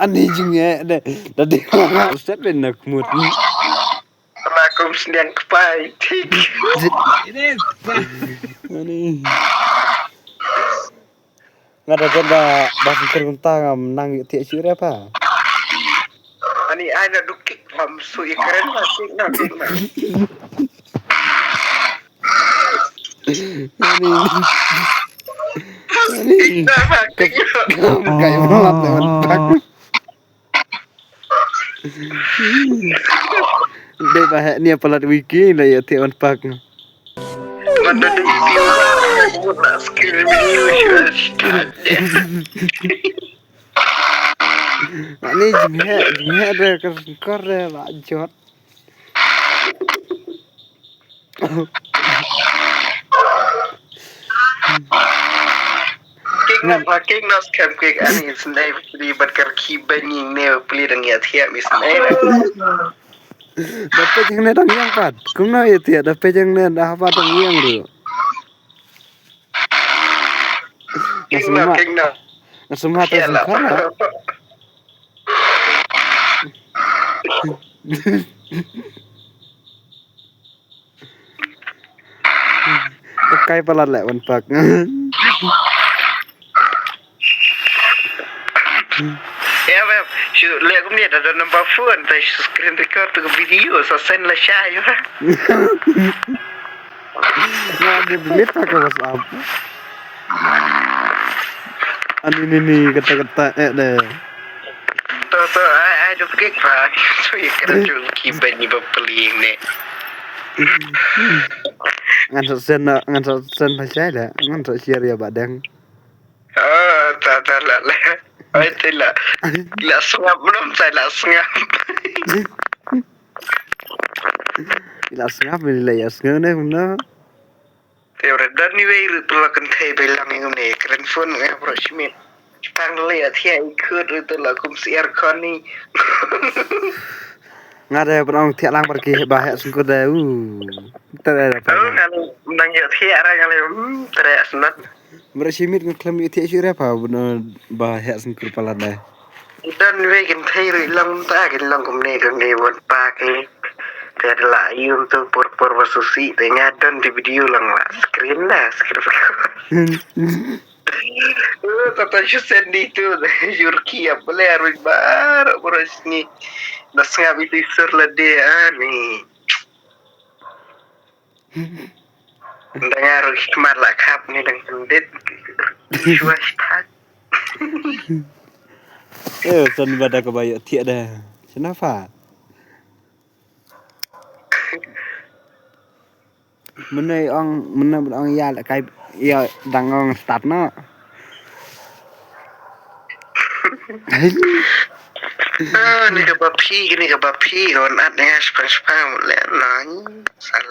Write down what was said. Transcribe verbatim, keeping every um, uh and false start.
Ani jingeh de. Dadi. Set ben na kmut. Ala kum sniang kpai. Tik. Ani. Nga da jan ba ba sngewthuh kumta ngam nang ïa thiah shuh re pa. Ani ai na dukik pam su i kren na tik na tik na. Ani. Ani. Tik na ma tik na. Kam kai malat na man pak. Dei ba heh nia palat wiki la ïa thiah wan pak. Mata dei pi ba mut na skill mi tu shu start. Ani jingeh jingeh de kar kar de ba jot. Kik na pa kik na skhem kik ani snai pli bat kar ki bani ne pli dang ya thiah mi snai. Da peit hangne dang ïeng pat. Kumno ïa thiah da peit hangne da haba dang ïeng ruh. Nga sngewma. Nga sngewma te sngewkha. Ka kai palat leh wan pak. Ya beb, shu leh kumne da don number phone, ta shu screen record tu ka video sa send la shai ba. Nga di delete ka WhatsApp. Ani ni ni kata kata eh de. To to ai ai duk kik ba. So ya kena jul ki ben ni ba peling ne. Ngan sa send ngan sa send la shai de. Ngan sa share ya ba dang. Oh, ta ta la la. Ai te la. La sngap belum saya la sngap. La sngap ni la ya sngap ni kumno. Te ora dan ni wei ru pula kan thei bai lang ing ni kren phone ngai pro shimit. Tang le ya thia i khut ru tu la kum si aircon ni. Nga de prong thiah lang bar ki ba heh sngkur de u. Tere da pa. Nang ya thia ra ngai le tere snat. Mra shimit ngan khlem ïa thiah shuh re pa ba heh sngkur palat de. Dan wei kin thei ri lang ta kin lang kumne kumne won pa ki. Te la yum tu por por ba susi te nga dan di video lang la screen da screen. Tata shu sendi tu yurki ya bele arwit bar boros ni. Da sngap itu sur la de ani. Nda nga ruh ki kmat la khap ni dang kendit. Shuwa shi thak. Eh, son ba da ka ba ïoh thiah da. Shana fa? Mene ong, mene ong ïa la kai ïa dang ong start no. Ah, ni ka ba phi, ni ka ba phi, on at ni spang spang le no. Salah.